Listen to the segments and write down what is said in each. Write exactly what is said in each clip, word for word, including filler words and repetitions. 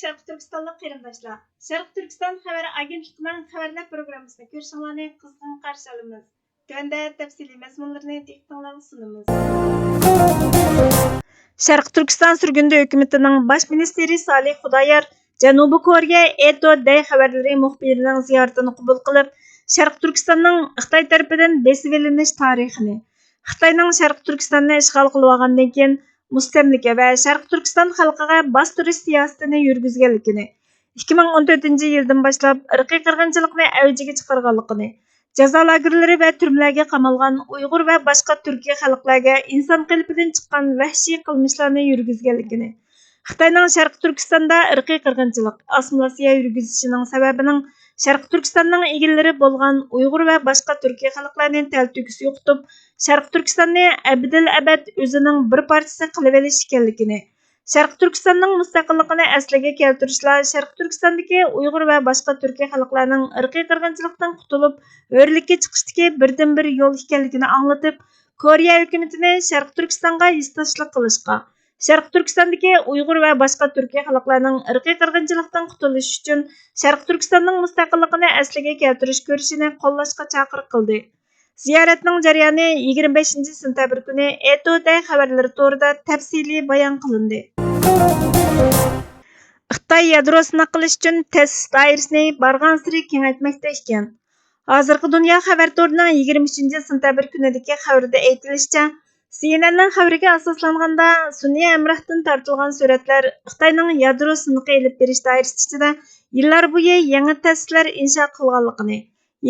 شەرقىي تۈركىستانلىق قېرىنداشلار، شەرقىي تۈركىستان خەۋەر ئاگېنتلىقىنىڭ خەۋەرلەر پروگراممىسىنى كۆرۈشۈڭلارنى قىزغىن قارشى ئالىمىز. تۆۋەندە تەپسىلىي مەزمۇنلىرىنى دىققىتىڭلارغا سۇنىمىز. شەرقىي تۈركىستان سۈرگۈندە ھۆكۈمىتىنىڭ باش مىنىستىرى سالىھ خۇدايار جەنۇبىي كورېيە ئېتو دەي خەۋەرلىرى مۇخبىرىنىڭ زىيارىتىنى قوبۇل قىلىپ، شەرقىي تۈركىستاننىڭ خىتاي تەرىپىدىن بېسىۋېلىنىش تارىخىنى، خىتاينىڭ شەرقىي تۈركىستاننى ئىشغال قىلىۋالغاندىن كېيىن مۇستەملىكە ۋە شەرقىي تۈركىستان خەلقىگە باستۇرۇش سىياسىتىنى يۈرگۈزگەنلىكىنى، ئىككى مىڭ ئون تۆتىنچى يىلدىن باشلاپ ئىرقىي قىرغىنچىلىقنى ئەۋجىگە چىقارغانلىقىنى، جازا لاگېرلىرى ۋە تۈرمىلەرگە قامالغان ئۇيغۇر ۋە باشقا تۈركىي خەلقلەرگە ئىنسان قېلىپىدىن چىققان ۋەھشىي قىلمىشلارنى يۈرگۈزگەنلىكىنى، خىتاينىڭ شەرقىي تۈركىستاندا ئىرقىي قىرغىنچىلىق، ئاسسىمىلياتسىيە يۈرگۈزۈشىنىڭ سەۋەبىنىڭ شەرقىي تۈركىستاننىڭ ئىگىلىرى بولغان ئۇيغۇر ۋە باشقا تۈركىي خەلقلەرنى تەلتۆكۈس يوقىتىپ، شەرقىي تۈركىستاننى ئەبەدىل ئەبەد ئۆزىنىڭ بىر پارچىسى قىلىۋېلىش ئىكەنلىكىنى، شەرقىي تۈركىستاننىڭ مۇستەقىللىقىنى ئەسلىگە كەلتۈرۈشلا شەرقىي تۈركىستاندىكى ئۇيغۇر ۋە باشقا تۈركىي خەلقلەرنىڭ ئىرقىي قىرغىنچىلىقتىن قۇتۇلۇپ، ھۆرلۈككە چىقىشتىكى بىردىنبىر يول ئىكەنلىكىنى ئاڭلىتىپ، كورېيە ھۆكۈمىتىنى شەرقىي تۈركىستانغا ھېسداشلىق قىلىشقا، شەرقىي تۈركىستاندىكى ئۇيغۇر ۋە باشقا تۈركىي خەلقلەرنىڭ ئىرقىي قىرغىنچىلىقتىن قۇتۇلۇشى ئۈچۈن شەرقىي تۈركىستاننىڭ مۇستەقىللىقىنى ئەسلىگە كەلتۈرۈش كۈرىشىنى قوللاشقا چاقىرىق قىلدى. زىيارەتنىڭ جەريانى يىگىرمە بەشىنچى سېنتەبىر كۈنى ئېتودەي خەۋەرلىرى تورىدا تەپسىلىي بايان قىلىندى. خىتاي يادرو سىناق قىلىش ئۈچۈن تەسىس دائىرىسىنى بارغانسېرى كېڭەيتمەكتە ئىكەن. ھازىرقى دۇنيا خەۋەر تورىنىڭ يىگىرمە ئۈچىنچى سېنتەبىر كۈنىدىكى خەۋىرىدە ئېيتىلىشىچە، سى ئېن ئېننىڭ خەۋىرىگە ئاساسلانغاندا، سۈنئىي ھەمراھتىن تارتىلغان سۈرەتلەر خىتاينىڭ يادرو سىنىقى ئېلىپ بېرىش دائىرىسى ئىچىدە يىللار بويى يېڭى تەسىسلەر ئىنشا قىلغانلىقىنى،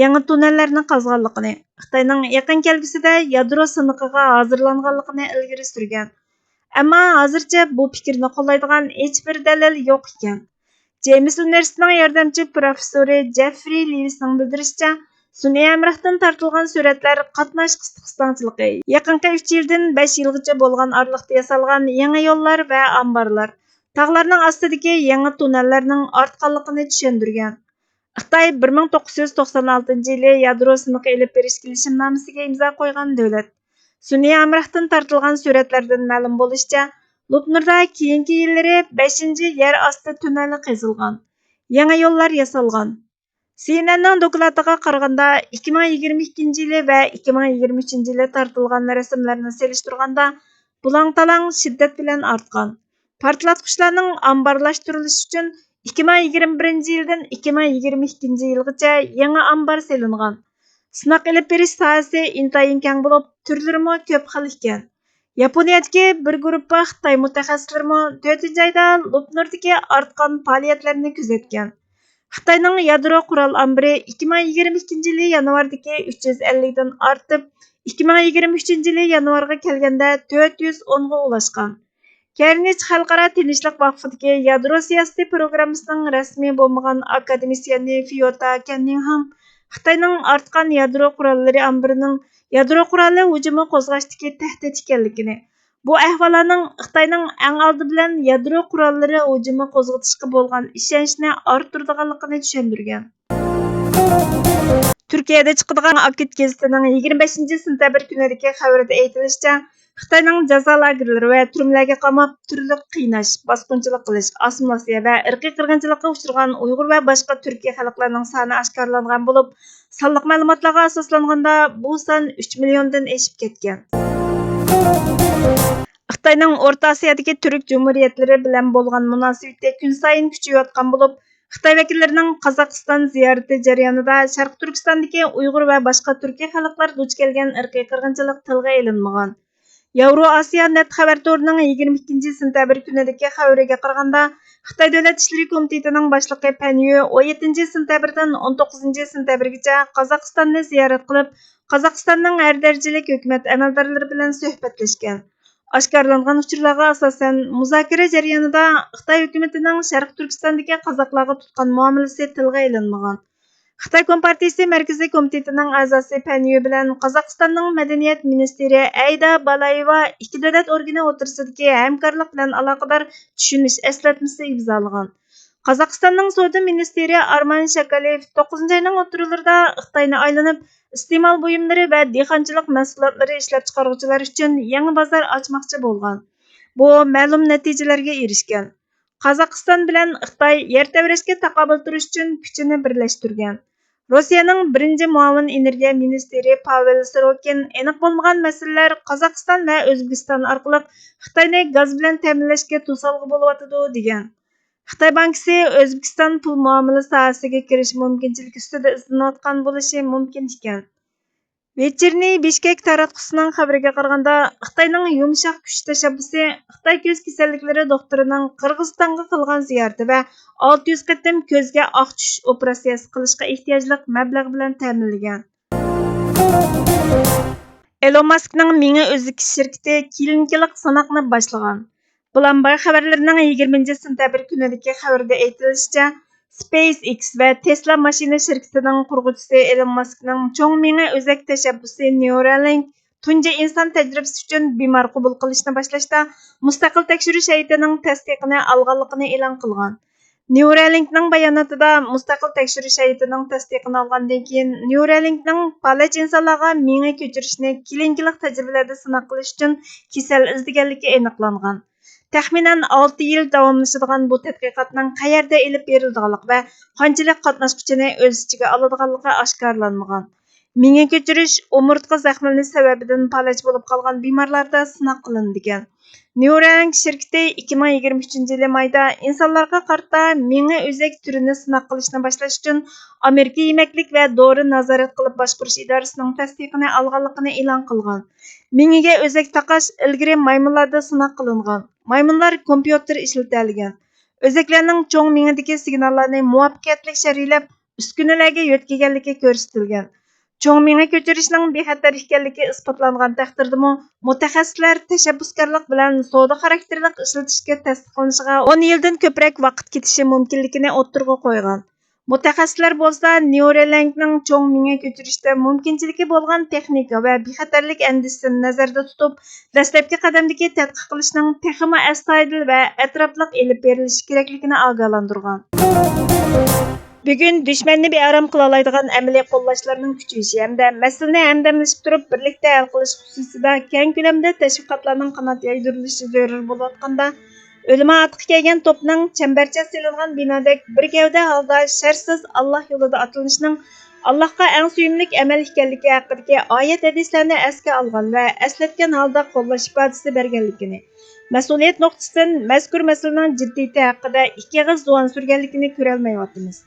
يېڭى توننېللارنى قازغانلىقىنى، خىتاينىڭ يېقىن كەلگۈسىدە يادرو سىنىقىغا ھازىرلانغانلىقىنى ئىلگىرى سۈرگەن. ئەمما ھازىرچە بۇ پىكىرنى قوللايدىغان ھېچبىر دەلىل يوق ئىكەن. جېيمس ئۇنىۋېرسىتېتىنىڭ ياردەمچى پروفېسسورى جېفرى لېۋىسنىڭ بىلدۈرۈشىچە، سۈنئىي ھەمراھتىن تارتىلغان سۈرەتلەر قاتناش قىستىقساڭچىلىقى يېقىنقى ئۈچ يىلدىن بەش يىلغىچە بولغان ئارىلىقتا ياسالغان يېڭى يوللار ۋە ئامبارلار، تاغلارنىڭ ئاستىدىكى يېڭى توننېللارنىڭ ئارتقانلىقىنى چۈشەندۈرگەن. خىتاي بىر مىڭ توققۇز يۈز توقسان ئالتىنچى يىلى يادرو سىنىقى ئېلىپ بېرىش كېلىشىمنامىسىگە ئىمزا قويغان دۆلەت. سۈنئىي ھەمراھتىن تارتىلغان سۈرەتلەردىن مەلۇم بولۇشىچە، لوپنۇردا كېيىنكى يىللىرى بەشىنچى يەر ئاستى تۈننېلى قېزىلغان، يېڭى يوللار ياسالغان. سى ئېن ئېننىڭ دوكلاتىغا قارىغاندا، ئىككى مىڭ يىگىرمە ئىككىنچى يىلى ۋە ئىككى مىڭ يىگىرمە ئۈچىنچى يىلى تارتىلغان رەسىملەرنى سېلىشتۇرغاندا، بۇلاڭ-تالاڭ شىددەت بىلەن ئارتقان. پارتلاتقۇچلارنىڭ ئامبارلاشتۇرۇلۇشى ئۈچۈن ئىككى مىڭ يىگىرمە بىرىنچى يىلدىن ئىككى مىڭ يىگىرمە ئىككىنچى يىلغىچە يېڭى ئامبار سېلىنغان. سىناق ئېلىپ بېرىش ساھەسى ئىنتايىن كەڭ بولۇپ، تۈرلىرىمۇ كۆپ خىل ئىكەن. ياپونىيەدىكى بىر گۇرۇپپا خىتاي مۇتەخەسسىسلىرىمۇ تۆتىنچى ئايدا لوپنۇردىكى ئارتقان پائالىيەتلەرنى كۆزەتكەن. خىتاينىڭ يادرو قورال ئامبىرى ئىككى مىڭ يىگىرمە ئىككىنچى يىلى يانۋاردىكى ئۈچ يۈز ئەللىكتىن ئارتىپ، ئىككى مىڭ يىگىرمە ئۈچىنچى يىلى يانۋارغا كەلگەندە تۆت يۈز ئونغا ئۇلاشقان. كېرنىچ خەلقئارا تىنچلىق ۋاقفىدىكى يادرو سىياسىتى پروگراممىسىنىڭ رەسمىي بولمىغان ئاكادېمىسىيەنى فيوتا كەننىڭھام خىتاينىڭ ئارتقان يادرو قوراللىرى ئامبىرىنىڭ يادرو قورالى ھۇجۇمى قوزغاشتىكى تەھدىت ئىكەنلىكىنى، بۇ ئەھۋالنىڭ خىتاينىڭ ئەڭ ئالدى بىلەن يادرو قوراللىرى ھۇجۇمى قوزغىتىشقا بولغان ئىشەنچنى ئارتتۇرىدىغانلىقىنى چۈشەندۈرگەن. تۈركىيەدە چىقىدىغان ئاكىت گېزىتىنىڭ يىگىرمە بەشىنچى سېنتەبىر كۈنىدىكى خەۋىرىدە ئېيتىلىشىچە، خىتاينىڭ جازا لاگېرلىرى ۋە تۈرمىلەرگە قاماپ، تۈرلۈك قىيناش، باسقۇنچىلىق قىلىش، ئاسسىمىلياتسىيە ۋە ئىرقىي قىرغىنچىلىققا ئۇچرىغان ئۇيغۇر ۋە باشقا تۈركىي خەلقلەرنىڭ سانى ئاشكارىلانغان بولۇپ، سانلىق مەلۇماتلارغا ئاساسلانغاندا، بۇ سان ئۈچ مىليوندىن ئېشىپ كەتكەن. خىتاينىڭ ئورتا ئاسىيادىكى تۈرك جۇمھۇرىيەتلىرى بىلەن بولغان مۇناسىۋىتى كۈنسايىن كۈچىيىۋاتقان بولۇپ، خىتاي ۋەكىللىرىنىڭ قازاقىستان زىيارىتى جەريانىدا شەرقىي تۈركىستاندىكى ئۇيغۇر ۋە باشقا تۈركىي خەلقلەر دۇچ كەلگەن ئىرقىي قىرغىنچىلىق تىلغا ئېلىنمىغان. ياۋرو ئاسىيا نەت خەۋەر تورىنىڭ يىگىرمە ئىككىنچى سېنتەبىر كۈنىدىكى خەۋىرىگە قارىغاندا، خىتاي دۆلەت ئىشلىرى كومىتېتىنىڭ باشلىقى پەن يۈ ئون يەتتىنچى سېنتەبىردىن ئون توققۇزىنچى سېنتەبىرگىچە قازاقىستاننى زىيارەت قىلىپ، قازاقىستاننىڭ ھەر دەرىجىلىك ھۆكۈمەت ئەمەلدارلىرى بىلەن سۆھبەتلەشكەن. ئاشكارىلانغان ئۇچۇرلارغا ئاساسەن، مۇزاكىرە جەريانىدا خىتاي ھۆكۈمىتىنىڭ شەرقىي تۈركىستاندىكى قازاقلارغا تۇتقان مۇئامىلىسى تىلغا ئېلىنمىغان. خىتاي كومپارتىيىسى مەركىزىي كومىتېتىنىڭ ئەزاسى پەن يۈ بىلەن قازاقىستاننىڭ مەدەنىيەت مىنىستىرى ئەيدا بالايېۋا ئىككى دۆلەت ئورگىنى ئوتتۇرىسىدىكى ھەمكارلىق بىلەن ئالاقىدار چۈشىنىش ئەسلەتمىسى ئىمزالىغان. قازاقىستاننىڭ سودا مىنىستىرى ئارمان شاكالىيېف توققۇزىنچى ئاينىڭ ئوتتۇرىلىرىدا خىتاينى ئايلىنىپ، ئىستېمال بۇيۇملىرى ۋە دېھقانچىلىق مەھسۇلاتلىرى ئىشلەپچىقارغۇچىلار ئۈچۈن يېڭى بازار ئاچماقچى بولغان. بۇ مەلۇم نەتىجىلەرگە ئېرىشكەن. قازاقىستان بىلەن خىتاي يەر تەۋرەشكە تاقابىل تۇرۇش ئۈچۈن كۈچىنى بىرلەشتۈرگەن. روسىيەنىڭ بىرىنچى مۇئاۋىن ئېنېرگىيە مىنىستىرى پاۋېل سىروكىن ئېنىق بولمىغان مەسىلىلەر قازاقىستان ۋە ئۆزبېكىستان ئارقىلىق خىتاينى گاز بىلەن تەمىنلەشكە توسالغۇ بولۇۋاتىدۇ، دېگەن. خىتاي بانكىسى ئۆزبېكىستان پۇل مۇئامىلە ساھەسىگە كىرىش مۇمكىنچىلىكى ئۈستىدە ئىزدىنىۋاتقان بولۇشى مۇمكىن ئىكەن. ۋېچېرنىي بىشكەك تاراتقۇسىنىڭ خەۋىرىگە قارىغاندا، خىتاينىڭ يۇمشاق كۈچ تەشەببۇسى خىتاي كۆز كېسەللىكلىرى دوختۇرىنىڭ قىرغىزىستانغا قىلغان زىيارىتى ۋە ئالتە يۈز قېتىم كۆزگە ئاق چۈشۈش ئوپېراتسىيەسى قىلىشقا ئېھتىياجلىق مەبلەغ بىلەن تەمىنلىگەن. ئېلون ماسكنىڭ مېڭە ئۈزۈك شىركىتى كلىنىكىلىق سىناقنى باشلىغان. بلومبېرگ خەۋەرلىرىنىڭ يىگىرمىنچى سېنتەبىر كۈنىدىكى خەۋىرىدە ئېيتىلىشىچە، سپېيس ئىكس ۋە تېسلا ماشىنا شىركىتىنىڭ قۇرغۇچىسى ئېلون ماسكنىڭ چوڭ مېڭە ئۆزەك تەشەببۇسى نېيۇرالىنك تۇنجى ئىنسان تەجرىبىسى ئۈچۈن بىمار قوبۇل قىلىشنى باشلاشتا مۇستەقىل تەكشۈرۈش ھەيئىتىنىڭ تەستىقىنى ئالغانلىقىنى ئېلان قىلغان. نېيۇرالىنكنىڭ باياناتىدا، مۇستەقىل تەكشۈرۈش ھەيئىتىنىڭ تەستىقىنى ئالغاندىن كېيىن، نېيۇرالىنكنىڭ پالەچ ئىنسانلارغا مېڭە كۆچۈرۈشنى كلىنىكىلىق تەجرىبىلەردە سىناق قىلىش ئۈچۈن كېسەل ئىزدىگەنلىكى ئېنىقلانغان. تەخمىنەن ئالتە يىل داۋاملىشىدىغان بۇ تەتقىقاتنىڭ قەيەردە ئېلىپ بېرىلىدىغانلىقى ۋە قانچىلىك قاتناشقۇچىنى ئۆز ئىچىگە ئالىدىغانلىقى ئاشكارىلانمىغان. مېڭە كۆچۈرۈش ئومۇرتقا زەخمىلىنىش سەۋەبىدىن پالەچ بولۇپ قالغان بىمارلاردا سىناق قىلىنىدىكەن. نېيۇرالىنك شىركىتى ئىككى مىڭ يىگىرمە ئۈچىنچى يىلى مايدا ئىنسانلارغا قارىتا مېڭە ئۆزەك تۈرىنى سىناق قىلىشنى باشلاش ئۈچۈن ئامېرىكا يېمەكلىك ۋە دورا نازارەت قىلىپ باشقۇرۇش ئىدارىسىنىڭ تەستىقىنى ئالغانلىقىنى ئېلان قىلغان. مېڭىگە ئۆزەك تاقاش ئىلگىرى مايمۇنلاردا سىناق قىلىنغان. مايمۇنلار كومپيۇتېر ئىشلىتەلىگەن. ئۆزەكلەرنىڭ چوڭ مېڭىدىكى سىگناللارنى مۇۋەپپەقىيەتلىك شەرھلەپ، ئۈسكۈنىلەرگە يۆتكىگەنلىكى كۆرسىتىلگەن. چوڭ مېڭە كۆچۈرۈشنىڭ بىخەتەر ئىكەنلىكى ئىسپاتلانغان تەقدىردىمۇ، مۇتەخەسسىسلەر تەشەببۇسكارلىق بىلەن سودا خاراكتېرلىك ئىشلىتىشكە تەستىقلىنىشىغا ئون يىلدىن كۆپرەك ۋاقىت كېتىشى مۇمكىنلىكىنى ئوتتۇرىغا قويغان. مۇتەخەسسىسلەر بولسا نېيۇرالىنكنىڭ چوڭ مېڭە كۆچۈرۈشتە مۇمكىنچىلىكى بولغان تېخنىكا ۋە بىخەتەرلىك ئەندىزىسىنى نەزەردە تۇتۇپ، دەسلەپكى قەدەمدىكى تەتقىق قىلىشنىڭ تېخىمۇ ئەستايىدىل ۋە ئەتراپلىق ئېلىپ بېرىلىشى كېرەكلىكىنى ئاگاھلاندۇرغان. بۈگۈن دۈشمەننى بىئارام قىلالايدىغان ئەمەلىي قوللاشلارنىڭ كۈچىيىشى ھەمدە مەسىلىنى ھەمدەملىشىپ تۇرۇپ بىرلىكتە ھەل قىلىش خۇسۇسىدا كەڭ كۆلەمدە تەشۋىقاتلارنىڭ قانات يايدۇرۇلۇشى زۆرۈر بولۇۋاتقاندا، ئۆلىما ئاتىقى كەلگەن توپنىڭ چەمبەرچە سېلىنغان بىنادەك بىر گەۋدە ھالدا شەرتسىز ئاللاھ يولىدا ئاتلىنىشنىڭ ئاللاھقا ئەڭ سۆيۈملۈك ئەمەل ئىكەنلىكى ھەققىدىكى ئايەت ھەدىسلەرنى ئەسكە ئالغان ۋە ئەسلەتكەن ھالدا قوللاش ئىپادىسى بەرگەنلىكىنى، مەسئۇلىيەت نۇقتىسىدىن مەزكۇر مەسىلىنىڭ جىددىيىتى ھەققىدە ئىككى ئېغىز زۇۋان سۈرگەنلىكىنى كۆرەلمەيۋاتىمىز.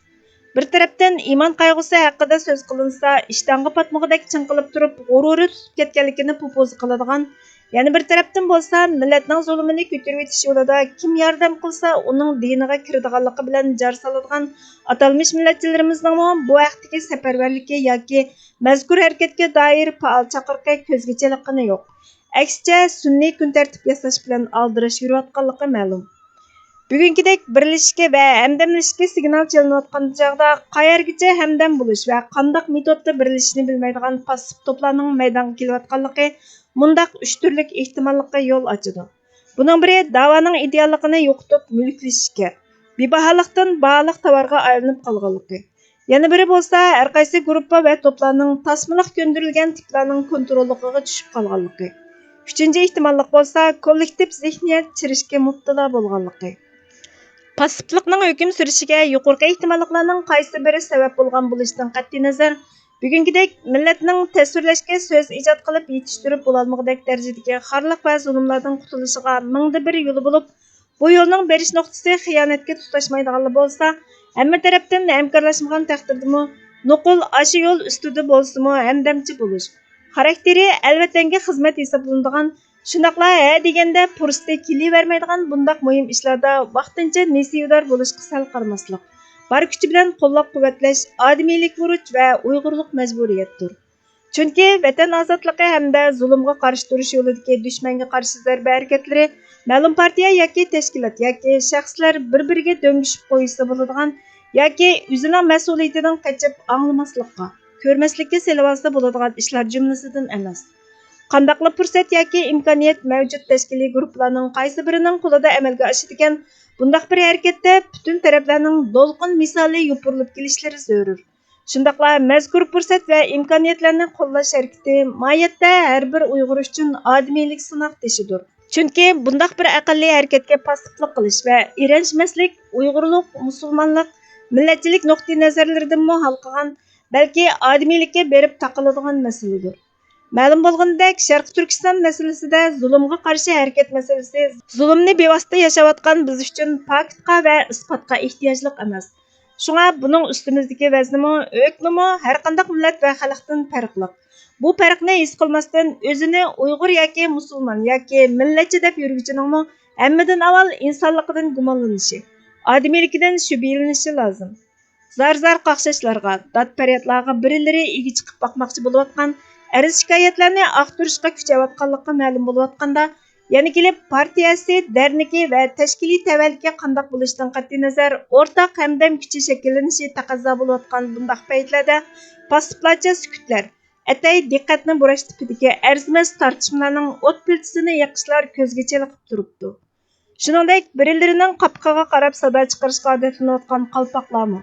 بىر تەرەپتىن ئىمان قايغۇسى ھەققىدە سۆز قىلىنسا، ئىشتانغا پاتمىغۇدەك چىڭقىلىپ تۇرۇپ، غۇرۇرى تۇتۇپ كەتكەنلىكىنى پوپوزا قىلىدىغان، يەنە بىر تەرەپتىن بولسا، مىللەتنىڭ زۇلۇمىنى كۆتۈرۈۋېتىش يولىدا كىم ياردەم قىلسا، ئۇنىڭ دىنىغا كىرىدىغانلىقى بىلەن جار سالىدىغان ئاتالمىش مىللەتچىلىرىمىزنىڭمۇ بۇ ھەقتىكى سەپەرۋەرلىكى ياكى مەزكۇر ھەرىكەتكە دائىر پائال چاقىرىقى كۆزگە چېلىققىنى يوق. ئەكسىچە، سۈنئىي كۈن تەرتىپ ياساش بىلەن ئالدىراش يۈرۈۋاتقانلىقى مەلۇم. بۈگۈنكىدەك بىرلىشىشكە ۋە ھەمدەملىشىشكە سىگنال چېلىنىۋاتقان چاغدا، قەيەرگىچە ھەمدەم بولۇش ۋە قانداق مېتودتا بىرلىشىشنى بىلمەيدىغان پاسسىپ توپلارنىڭ مەيدانغا كېلىۋاتقانلىقى مۇنداق ئۈچ تۈرلۈك ئېھتىماللىققا يول ئاچىدۇ. بۇنىڭ بىرى، داۋانىڭ ئىدېئاللىقىنى يوقىتىپ، مۈلۈكلىشىشكە، بىباھالىقتىن باھالىق تاۋارغا ئايلىنىپ قالغانلىقى. يەنە بىرى بولسا، ھەرقايسى گۇرۇپپا ۋە توپلارنىڭ تاسمىلىق كۆندۈرۈلگەن تىپلارنىڭ كونتروللۇقىغا چۈشۈپ قالغانلىقى. ئۈچىنچى ئېھتىماللىق بولسا، كوللېكتىپ زېھنىيەت چىرىشكە مۇپتىلا بولغانلىقى. پاسسىپلىقنىڭ ھۆكۈم سۈرۈشىگە يۇقىرىقى ئېھتىماللىقلارنىڭ قايسى بىرى سەۋەب بولغان بولۇشىدىن قەتئىينەزەر، بۈگۈنكىدەك مىللەتنىڭ تەسۋىرلەشكە سۆز ئىجاد قىلىپ يېتىشتۈرۈپ بولالمىغۇدەك دەرىجىدىكى خارلىق ۋە زۇلۇملاردىن قۇتۇلۇشىغا مىڭدا بىر يولى بولۇپ، بۇ يولنىڭ بېرىش نۇقتىسى خىيانەتكە تۇتاشمايدىغانلا بولسا، ھەممە تەرەپتىن ھەمكارلاشمىغان تەقدىردىمۇ، نوقۇل ئاشۇ يول ئۈستىدە بولسىمۇ ھەمدەمچى بولۇش، خاراكتېرى ئەلۋەتەنگە خىزمەت ھېسابلىنىدىغان، شۇنداقلا ھە دېگەندە پۇرسىتى كېلىۋەرمەيدىغان بۇنداق مۇھىم ئىشلاردا ۋاقتىنچە نېسىۋىدار بولۇشقا سەل قارىماسلىق، بار كۈچى بىلەن قوللاپ-قۇۋۋەتلەش، ئادىمىيلىك بۇرچ ۋە ئۇيغۇرلۇق مەجبۇرىيەتتۇر. چۈنكى ۋەتەن ئازادلىقى ھەمدە زۇلۇمغا قارشى تۇرۇش يولىدىكى دۈشمەنگە قارشى زەربە ھەرىكەتلىرى مەلۇم پارتىيە ياكى تەشكىلات ياكى شەخسلەر بىر-بىرىگە دۆڭگىشىپ قويۇشسا بولىدىغان ياكى ئۆزىنىڭ مەسئۇلىيىتىدىن قېچىپ ئاڭلىماسلىققا، كۆرمەسلىككە سېلىۋالسا بولىدىغان ئىشلار جۈملىسىدىن ئەمەس. قانداقلا پۇرسەت ياكى ئىمكانىيەت مەۋجۇت تەشكىلىي گۇرۇپپىلارنىڭ قايسى بىرىنىڭ قولىدا ئەمەلگە ئاشىدىكەن، بۇنداق بىر ھەرىكەتتە پۈتۈن تەرەپلەرنىڭ دولقۇن مىسالى يوپۇرۇلۇپ كېلىشلىرى زۆرۈر. شۇنداقلا مەزكۇر پۇرسەت ۋە ئىمكانىيەتلەرنى قوللاش ھەرىكىتى ماھىيەتتە ھەر بىر ئۇيغۇر ئۈچۈن ئادىمىيلىك سىناق تېشىدۇر. چۈنكى بۇنداق بىر ئەقەللىي ھەرىكەتكە پاسسىپلىق قىلىش ۋە ئىرەنچمەسلىك ئۇيغۇرلۇق، مۇسۇلمانلىق، مىللەتچىلىك نۇقتىئى نەزەرلىرىدىنمۇ ھالقىغان، بەلكى ئادىمىيلىككە بېرىپ تاقىلىدىغان مەسىلىدۇر. مەلۇم بولغىنىدەك، شەرقىي تۈركىستان مەسىلىسىدە زۇلۇمغا قارشى ھەرىكەت مەسىلىسى زۇلۇمنى بىۋاسىتە ياشاۋاتقان بىز ئۈچۈن پاكىتقا ۋە ئىسپاتقا ئېھتىياجلىق ئەمەس. شۇڭا بۇنىڭ ئۈستىمىزدىكى ۋەزنىمۇ، ھۆكمىمۇ ھەرقانداق مىللەت ۋە خەلقتىن پەرقلىق. بۇ پەرقنى ھېس قىلماستىن، ئۆزىنى ئۇيغۇر ياكى مۇسۇلمان ياكى مىللەتچى دەپ يۈرگۈچىنىڭمۇ ھەممىدىن ئاۋۋال ئىنسانلىقىدىن گۇمانلىنىشى، ئادىمىيلىكىدىن شۈبھىلىنىشى لازىم. زار-زار قاقشاشلارغا، داد-پەريادلارغا بىرلىرى ئىگە چىقىپ باقماقچى بولۇۋاتقان ئەرز-شىكايەتلەرنى ئاختۇرۇشقا كۈچەۋاتقانلىقى مەلۇم بولۇۋاتقاندا، يەنە كېلىپ پارتىيەسى، دەرنىكى ۋە تەشكىلىي تەۋەلىكى قانداق بولۇشىدىن قەتئىينەزەر، ئورتاق ھەمدەم كۈچى شەكىللىنىشى تەقەززا بولۇۋاتقان بۇنداق پەيتلەردە پاسسىپلارچە سۈكۈتلەر، ئەتەي دىققەتنى بۇراش تىپىدىكى ئەرزىمەس تارتىشمىلارنىڭ ئوت پىلتىسىنى يېقىشلار كۆزگە چېلىقىپ تۇرۇپتۇ. شۇنىڭدەك، بىرلىرىنىڭ قاپىقىغا قاراپ سادا چىقىرىشقا ئادەتلىنىۋاتقان قالپاقلارمۇ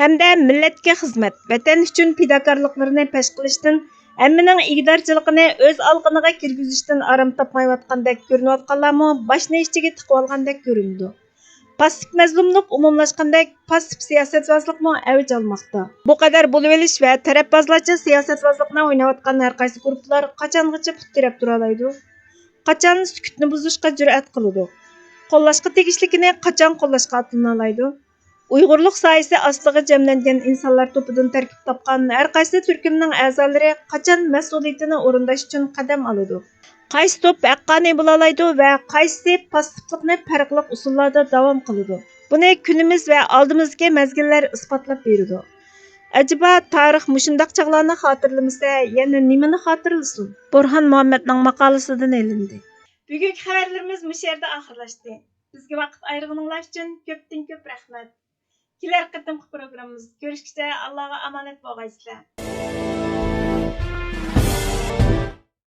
ھەمدە مىللەتكە خىزمەت، ۋەتەن ئۈچۈن پىداكارلىقلىرىنى پەش قىلىشتىن، ھەممىنىڭ ئىگىدارچىلىقىنى ئۆز ئالىقىنىغا كىرگۈزۈشتىن ئارام تاپمايۋاتقاندەك كۆرۈنۈۋاتقانلارمۇ باشنى ئىچىگە تىقىۋالغاندەك كۆرۈنىدۇ. پاسسىپ مەزلۇملۇق ئومۇملاشقاندەك، پاسسىپ سىياسەتۋازلىقمۇ ئەۋج ئالماقتا. بۇ قەدەر بولۇۋېلىش ۋە تەرەپبازلارچە سىياسەتۋازلىقنى ئويناۋاتقان ھەرقايسى گۇرۇپپىلار قاچانغىچە پۇت تىرەپ تۇرالايدۇ؟ قاچان سۈكۈتنى بۇزۇشقا جۈرئەت قىلىدۇ؟ قوللاشقا تېگىشلىكىنى قاچان قوللاشقا ئاتلىنالايدۇ؟ ئۇيغۇرلۇق سايىسى ئاستىغا جەملەنگەن ئىنسانلار توپىدىن تەركىب تاپقان ھەرقايسى تۈركۈمنىڭ ئەزالىرى قاچان مەسئۇلىيىتىنى ئورۇنداش ئۈچۈن قەدەم ئالىدۇ؟ قايسى توپ ھەققانىي بولالايدۇ ۋە قايسىسى پاسسىپلىقنى پەرقلىق ئۇسۇللاردا داۋام قىلىدۇ؟ بۇنى كۈنىمىز ۋە ئالدىمىزدىكى مەزگىللەر ئىسپاتلاپ بېرىدۇ. ئەجەبا، تارىخ مۇشۇنداق چاغلارنى خاتىرىلىمىسە، يەنە نېمىنى خاتىرىلىسۇن؟ بۇرھان مۇھەممەدنىڭ ماقالىسىدىن ئېلىندى. بۈگۈنكى خەۋەرلىرىمىز مۇشۇ يەردە ئاخىرلاشتى. بىزگە ۋاقىت ئايرىغىنىڭلار ئۈچۈن كۆپتىن كۆپ رەھمەت. كېلەر قېتىمقى پروگراممىمىزدا كۆرۈشكىچە ئاللاغا ئامانەت بولغايسىلەر.